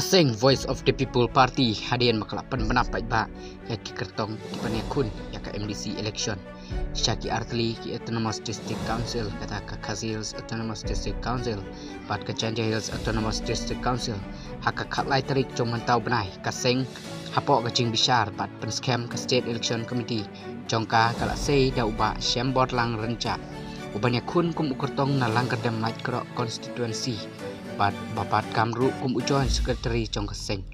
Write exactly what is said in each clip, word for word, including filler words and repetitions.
Seng Voice of the People Party hadien ba ka la pynbna paidbah ïa ki kyrtong kiban ïakhun ïa ka M D C election sha ki artylli ki Autonomous District Council, kata ka Khasi Hills Autonomous District Council bad ka Jaintia Hills Autonomous District Council, ha ka khatlai tarik jong mynta u bnai, ka seng hapoh ka jingbishar bad pynskhem ka State Election Committee jong ka, ka la sei da u Bah Shemborlang Rynjah uban ïakhun kum u kyrtong na Langkyrdem Laitkroh constituency bad ba bat kam ruh kum u Joint Secretary jong ka seng,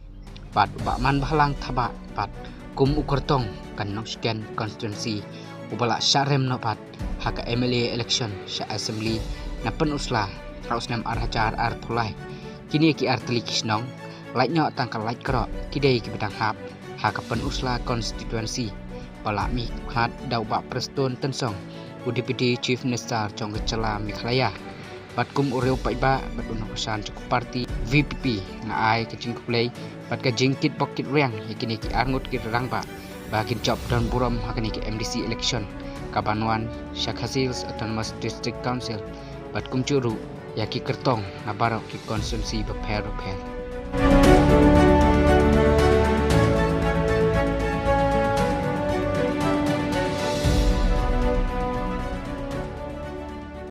bad u Bah Manbhalang Thabah bad kum u kyrtong ka Nongshken constituency uba la shah rem noh pat ha ka M L A election sha Assembly na Pynursla ha u snem ar hajar arphew lai. Kine ki artylli ki shnong, lait noh tang ka Laitkroh, ki dei kiba dang hap ha ka Pynursla constituency ba la mih khmat da u Bah Prestone Tynsong, u Deputy Chief Minister jong ka jylla Meghalaya. Bad kum u riew paidbah bad u nongkyrshan jong ka party V P P, nga ai ka jingkhublei bad ka jingkitbok kitrwiang ïa kine ki arngut ki rangbah ba kin jop don burom ha kane ka M D C election kaban wan sha Khasi Hills Autonomous District Council, bad kumjuh ruh ïa ki kyrtong na baroh ki constituency bapher bapher.